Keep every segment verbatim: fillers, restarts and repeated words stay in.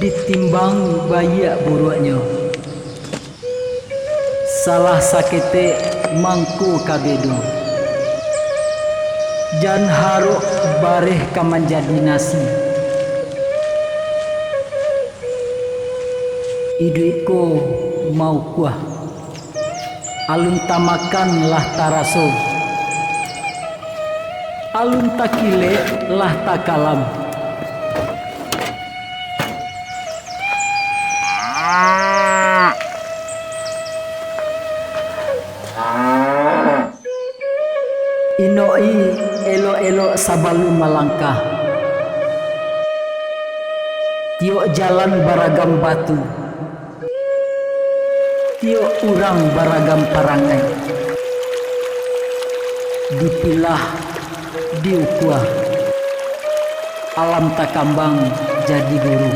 Ditimbang baiak buruaknyo, salah saketek mangko ka bedo. Jan harok bareh ka manjadi nasi. Iduik ko maukuah. Alun tamakan lah taraso, alun takilek lah takalam. Inok-i elok-elok sabalun malangkah. Tiok jalan baragam batu. Tiok urang baragam parangai, dipilah, diukua, alam takambang jadi guru.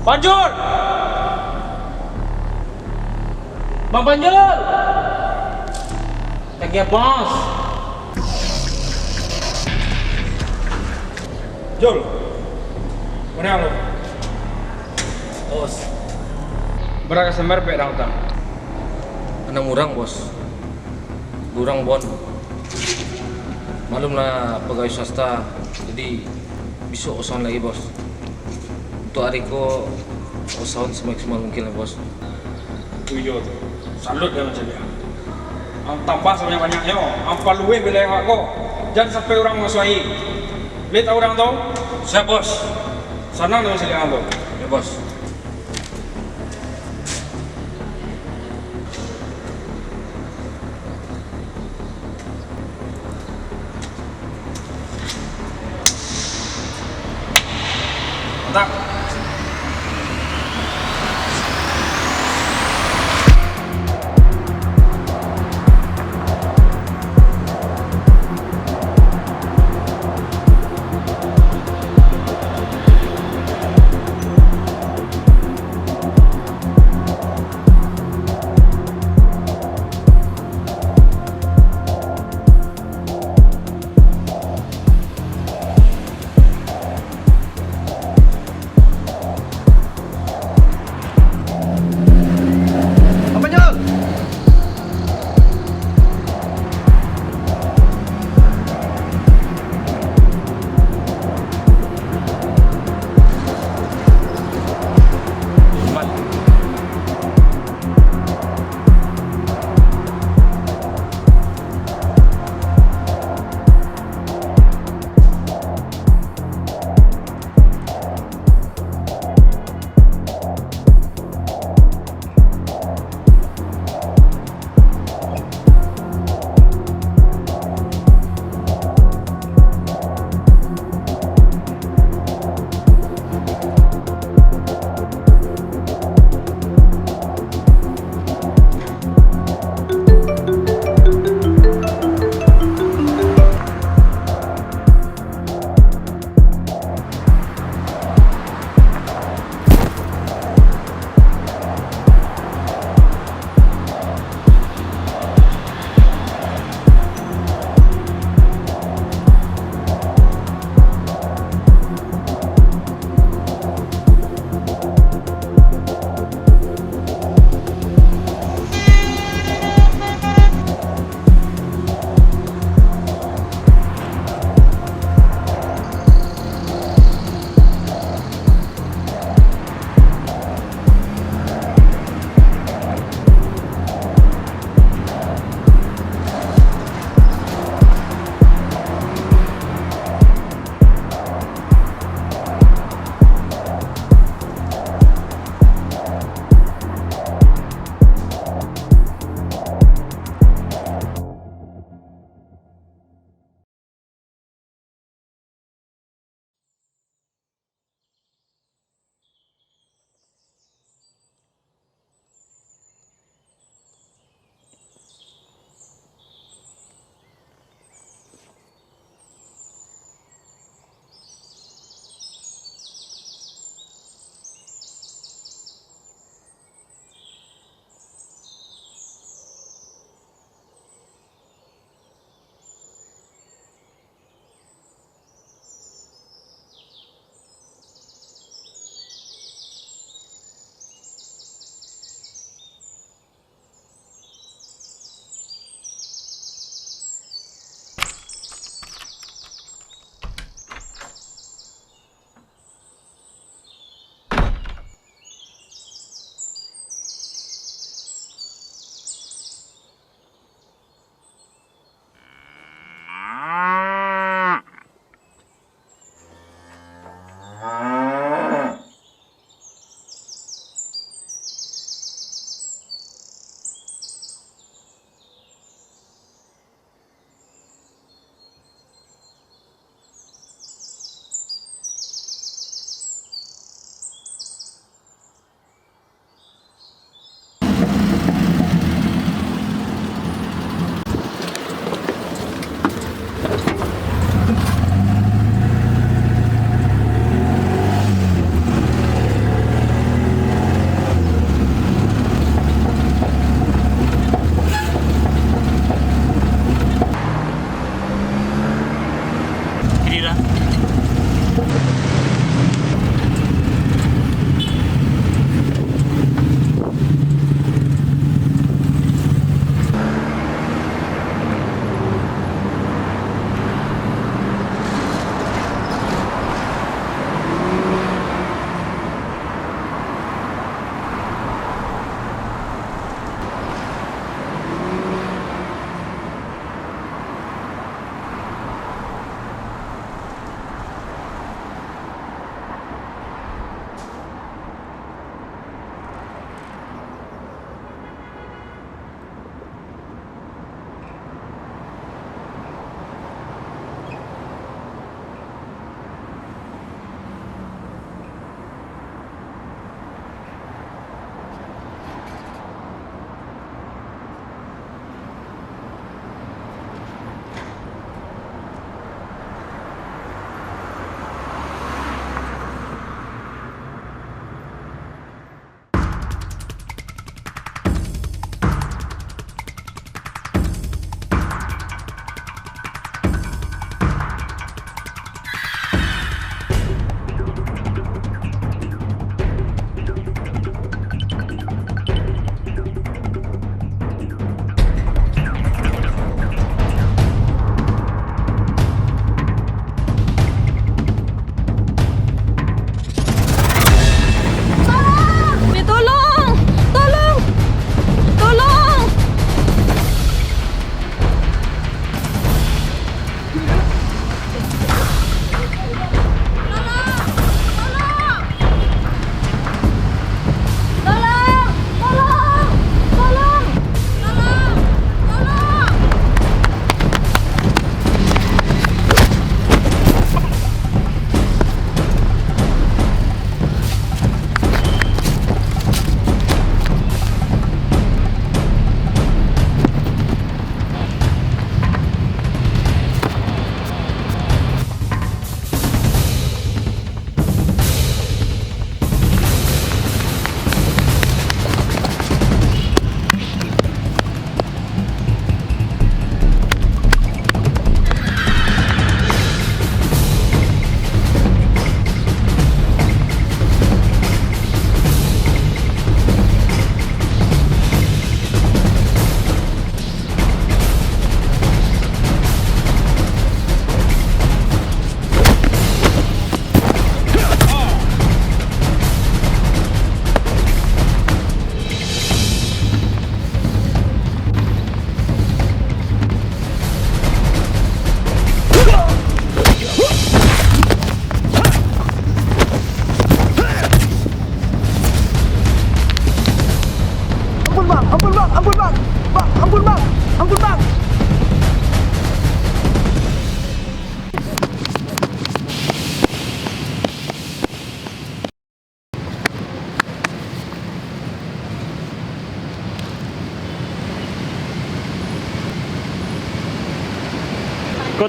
Panjul! Bang Panjul! Tagih, Bos. Jul, mano lo? Bos. Bara ka sambar pek dang utang? Anam urang, Bos. Duo urang bon. Maklumlah, pagawai swasta, jadi bisuak usahoan lai, Bos. Untuak ari ko, usahoan samaksimal mungkin lah, Bos. Tu iyo tu. Salut dek mancaliak. Ang tambah sabanyak-banyaknyo, ang palueh wilayah awak ko. Jan sampai urang mangasuahi. Lai tahu urang tu? Siap, Bos. Sanang dek mancaliak ang tu. Yo, Bos. Mantap.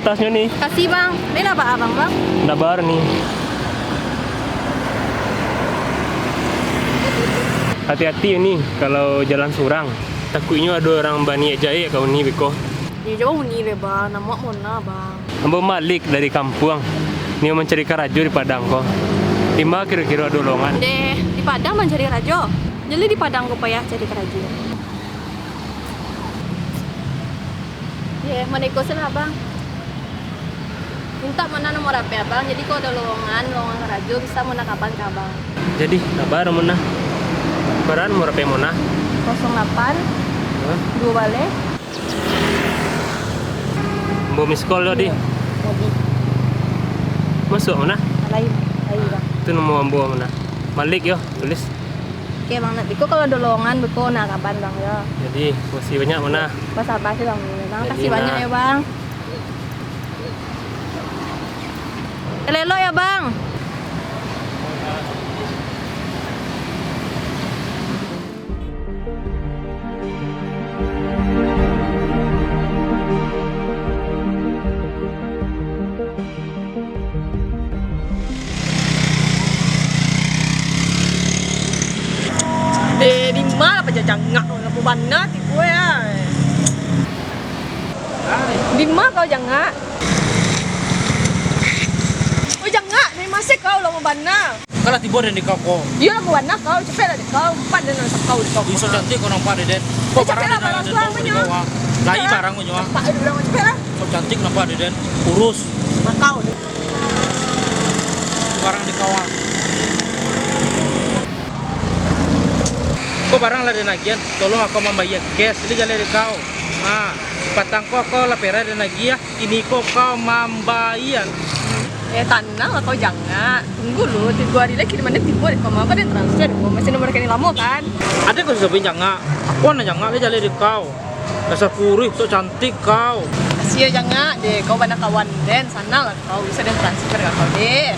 Tasnyo ni. Kasih, Bang. Ni lah, Bang, Abang, Bang. Ndak bar ni. Hati-hati ni kalau jalan surang. Takuiknyo ado urang baniaik jaik ka uni beko. Yo, jauah uni le, Bang. Namuak Mona, Bang. Ambo Malik dari kampuang. Nio mancari karajo di Padang ko. Di ma kiro-kiro ado lowongan? Deh, di Padang mancari karajo. Jadi di Padang ko payah cari karajo. Ye, maniko se lah, Bang. Mintak Mona nomor H P Abang, jadi kalau ado lowongan, lowongan karajo, bisa Mona kaban ka Abang. Jadi, kabar Mona. Bara nomor H P Mona? Kosong lapan, Hah? dua baleh. Ambo miss call tadi. Jadi. Masuak Mona? Lain, lain, Bang. Tu nomor ambo Mona. Malik yo, tulis. Oke, Bang. Nanti ko kalau ado lowongan, beko nak kaban, Bang, yo. Jadi, makasih banyak, Mona. Basabah se, Bang. Bang, Jadi, makasih banyak Mona. yo, Bang. Elok-elok yo, Bang. Deh, di ma lah paja jangak, lamo bana tibo yo. Di ma kau jangak? Oi jangak, dari masa kau lamo bana? Kalah tibo den di kau ko. Iyo lamo bana kau, capek lah di kau, empat den nan sakau di kau. Ih, sok cantik kau nampak deh, Den. Kau Eh, capek barang lah, den barang nan tu den bawa amanyo. di kau, ah. Lai Capek lah. barang kau nyo, ah. Nampak dulu lah, capek lah. Sok cantik nampak deh, Den. Kurus. Makau. Barang di kau, ah. Kau barang lah den agiahan, tolong kau mambayia cash, jadi jaleh di kau. Ah, patang ko kau lah perai den agiah, kini ko kau mambayia. Eh, tanang lah kau jangak. Tunggu lu, tigo hari lai kiriman den tibo di kau, mangko den transfer di kau. Masih nomor rekening lamo kan? Ado kau susah pun jangak. Aku nak jangak lai jaleh di kau. Dasar kuruih, sok cantik kau. Sia jangak deh, kau bana kawan den, sanang lah kau, bisa den transfer ka kau deh.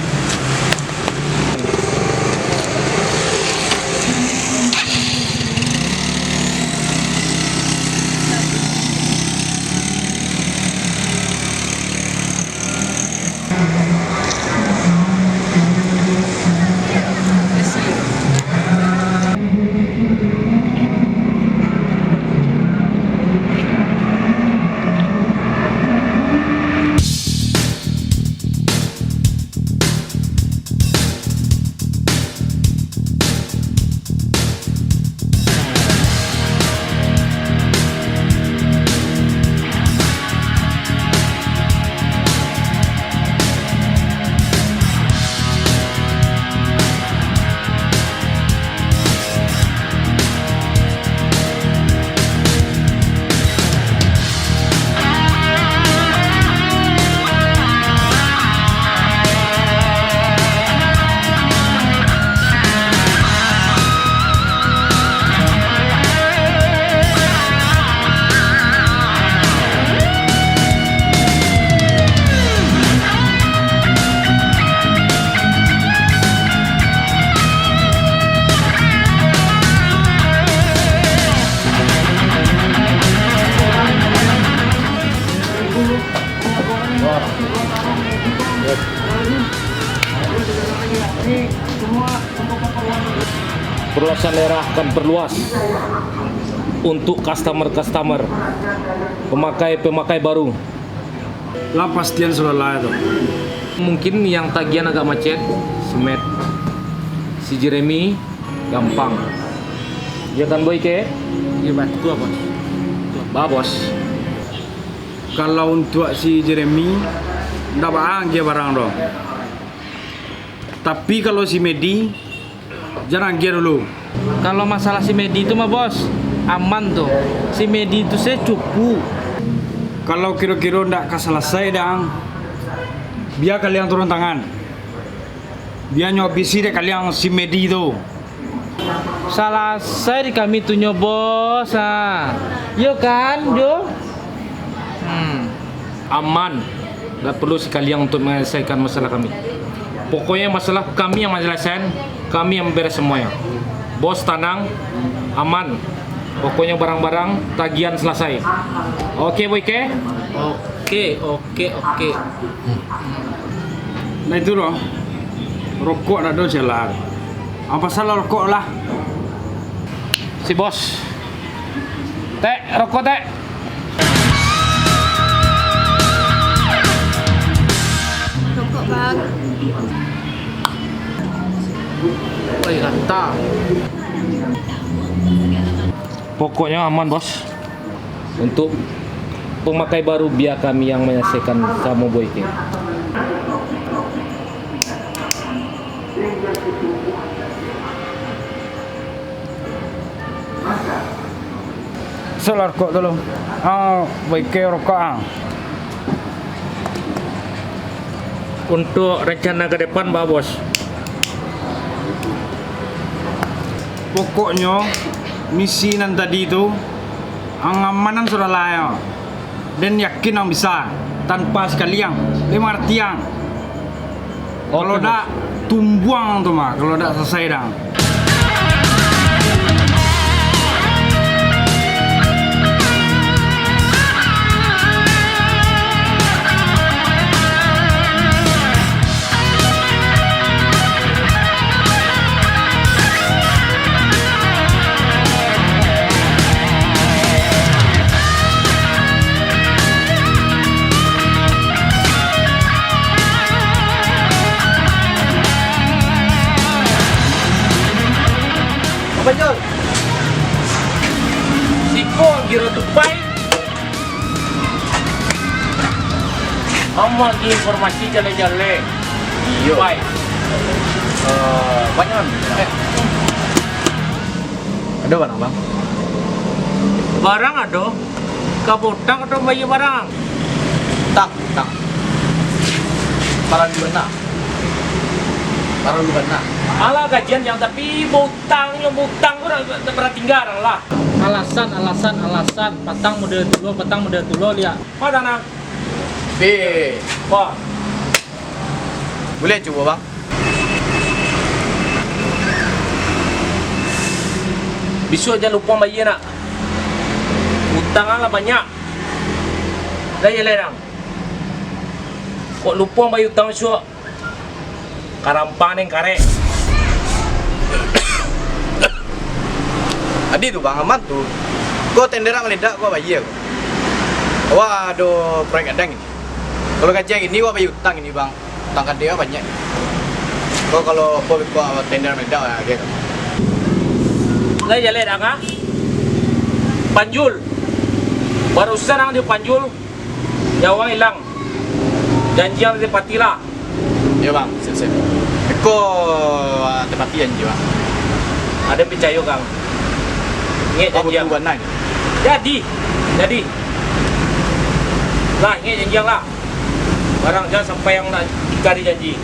Perluasan daerah akan perluas untuk customer-customer, pemakai-pemakai baru. Lah pastian sudah lah tu. Mungkin yang tagihan agak macet, si Matt. Si Jeremy, gampang. Ya kan, Boy, ke? Iya, Bos. Tua, Bos. Tua. Ba, Bos. Kalau untuak si Jeremy, ndak baa agiah barang doh. Tapi kalau si Medi, jan agiah dulu. Kalau masalah si Medi tu mah, Bos, aman tu. Si Medi tu se cukup. Kalau kiro-kiro ndak ka salasai, dang, bia kalian turun tangan. Bia nyo abisi dek kalian si Medi tu. Salasai di kami tu nyo, Bos. Ha. Iyo kan, Jo? Hmm. Aman. Ndak perlu si kalian untuk menyelesaikan masalah kami. Pokoknyo masalah kami yang menyelesaikan, kami yang memberes semuanya. Bos tanang, aman. Pokoknyo barang-barang tagihan salasai. Oke, Boy, ke? Oh. Oke, oke, oke. Nah, itu doh. Rokok dak ado, sialan. Apa salah rokok lah? Si bos. Tek, rokok, Tek. Rokok, Bang. Oi, rata. Pokoknya aman, Bos. Untuk pemakai baru, biar kami yang menyelesaikan samo Boy K. Solar kok tu lo. Ah, Boy K rokok ah. Untuk rencana ke depan, Pak Bos. Pokoknyo, misi nan tadi tu, ang amanan sudah lah yo. Den yakin ang bisa, tanpa sakali ang, den mangarati ang. Oke, Bos. Kalau dak, tumbuang tu mah, kalau dak salasai dang. Apa, Jol? Siko kiro tupai. Ang bagi informasi jaleh-jaleh. Iyo. Pai. Eh, banyak. Eh. Ado barang, Bang? Barang ado. Ka bautang atau bayia barang? Utang, utang. Paralu bana. Paralu bana. Alah, gajian yang tapi bautang, yang bautang tu dah, dah pernah tinggal lah. Alasan, alasan, alasan. Patang model tulo, patang model tulo, liak. Patang nah. Be. Wah. Boleh cubo, Bang? Bisuak jan lupo bayia, nak. Utang ang lah banyak. Dah jaleh, dang. Kok lupo bayia utang bisuak? Karampang deng karek. Adi tu, Bang, aman tu. Ko tender maledak, ko bayia ko. Awak ado proyek gadang ini. Kalau gaji kini, awak bayia utang ini, Bang. Utang kadek awak banyak. Ko kalau apo, ko tender maledak, agiah ka. Lai jaleh dang, ah. Panjul. Barusan ang dipanjul. Nyawa ang ilang. Janji ang ditepati lah. Iyo, Bang, siap-siap. Iko, ah, tepati janji, Bang. Ado picayo, Kang. Ingek janji ang. Jadi, jadi. Lah, ingek janji ang lah. Barang jan sampai ang nak ingkari janji.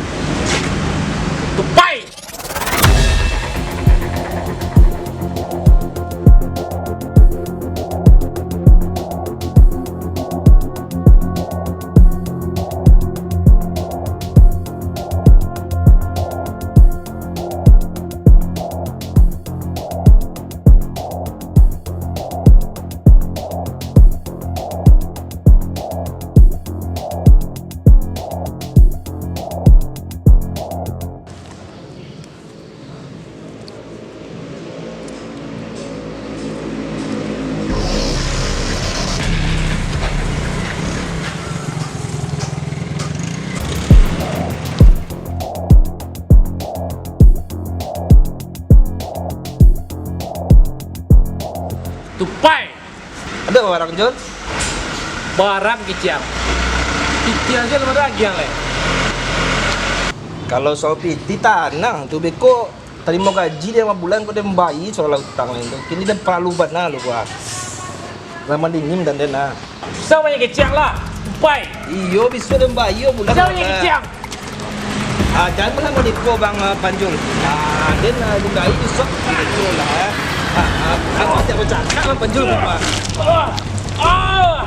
Tupai! Tupai! Ado barang, Jol? Barang kiciang. Kiciang se lah ado agiah lai. Kalau soal piti tanang tu, beko tarimo gaji den bulan ko den bayia, soal utang lain tu. Kini den paralu bana lo, Bang. Lah mandingin dan den, ah. Susah banyak kiciang lah. Tupai. Iyo, bisuak den bayia bulan. Susah banyak kiciang. Ah, jan lah manipu Bang, ah, Panjul. Ah, den, ah, bukai bisuak, ah, betul lah, eh. Ah, ah, ah, ah, jangan bercakap, Bang Panjul, Bang. Ah, ah, ah.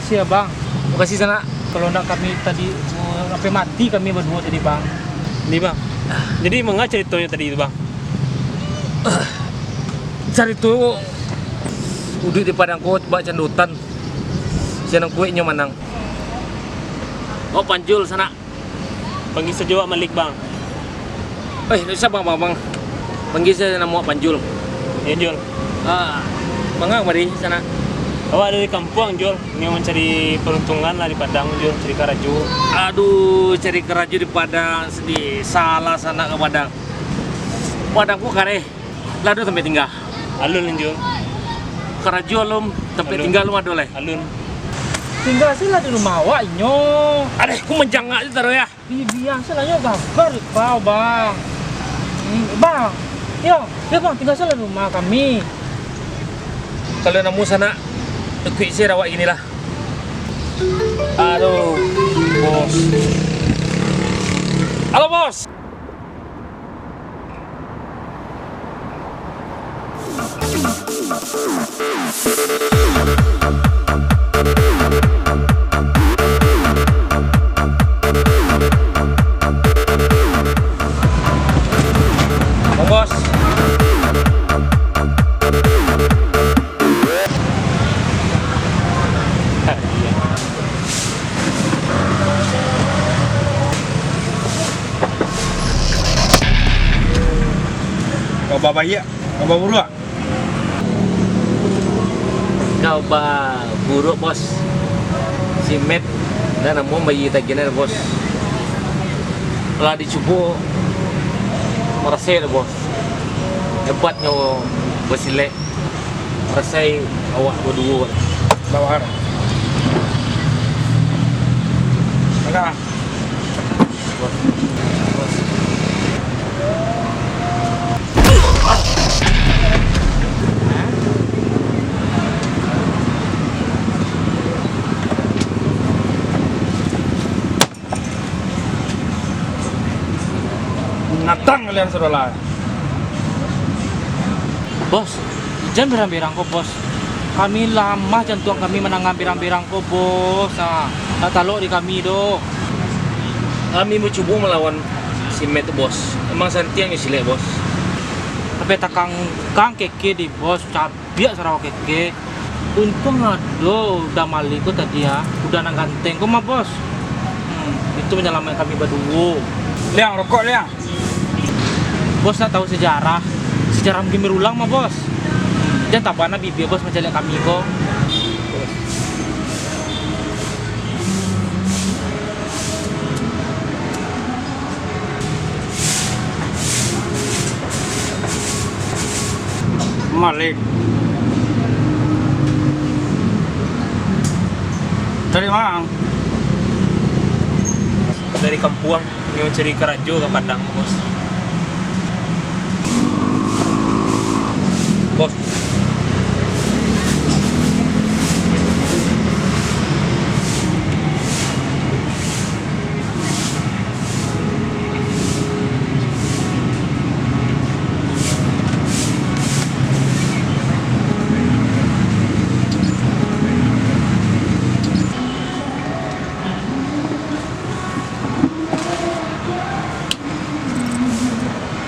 Makasih, Abang. Makasih, sanak. Kalau ndak kami tadi, sampai mati kami baduo tadi, Bang. Ni, Bang. Jadi, manga caritonyo tadi tu, Bang? Carito uduik di Padang ko bak candotan. Sinan kuek nyo manang. Oh, panjul, sanak. Panggia sajo awak Malik, Bang. Eh, ndak usah, Bang, Bang, Bang. Panggia sajo namo awak Panjul. Iyo, Jul. Ah, manga kamari, sanak? Awak dari kampuang, Jul. Nio mancari paruntungan lah di Padang, Jul. Cari karajo. Aduh, cari karajo di Padang, sadiah salah sanak ka Padang. Padang ko kareh. Lah ado tampek tingga? Alun, Jul. Karajo alun, tampek tingga alun ado lai? Alun. Tingga se lah di rumah awak inyo. Aduh, ko manjangak se taruih, yo. Bi-, biaso lah nyo gagar kau, Bang. Hmm, Bang. Yo, yo, Bang, tingga se lah di rumah kami. Kalau namo sanak, ikuik se awak kini lah. Aduh, Bos. Halo, Bos. Bos. Kaba baiak, kaba buruak? Kaba buruak, Bos. Si Met, ndak namuah bayia tagiahnyo, Bos. Lah dicubo, marasai doh, Bos. Hebatnyo basilek. Rasai awak baduo. Bawah. Agak. Binatang kalian, saudara. Bos, jan berang-berang ko, Bos. Kami lamah jantuang kami mandangar berang-berang ko, Bos. Ah, ndak talok di kami doh. Kami bacubo malawan si Met tu, Bos. Emang santiang nyo silek, Bos. Sampai takangkang keke di, Bos. Cab- Biak sarawa keke. Untuang ado Uda Malik ko tadi, ah. Uda nan ganteng ko mah, Bos. Hmm, itu manyalamaik kami baduo. Liang, rokok, Liang. Bos nak tahu sejarah? Sejarah mungkin berulang mah, Bos. Jan tabana bibia Bos mancaliak kami ko. Malik. Dari ma? Dari kampuang, nio mancari karajo ka Padang, Bos. Bos.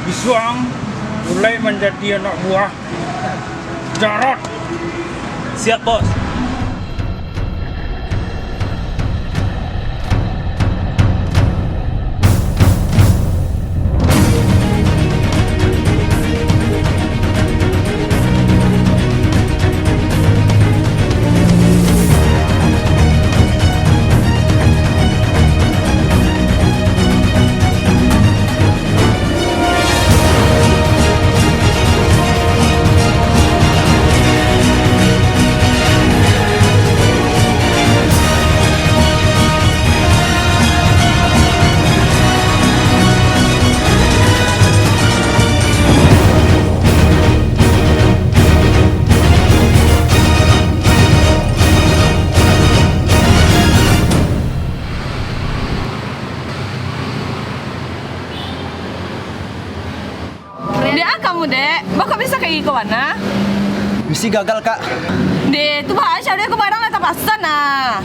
Bisuang mulai manjadi anak buah Jarot. Siap, Bos. Dek, ah, kamu, Dek? Baa kok bisa ka giko bana? Misi gagal, Kak. Deh, tu baa, Syarul, ko barang lah tapasan nah.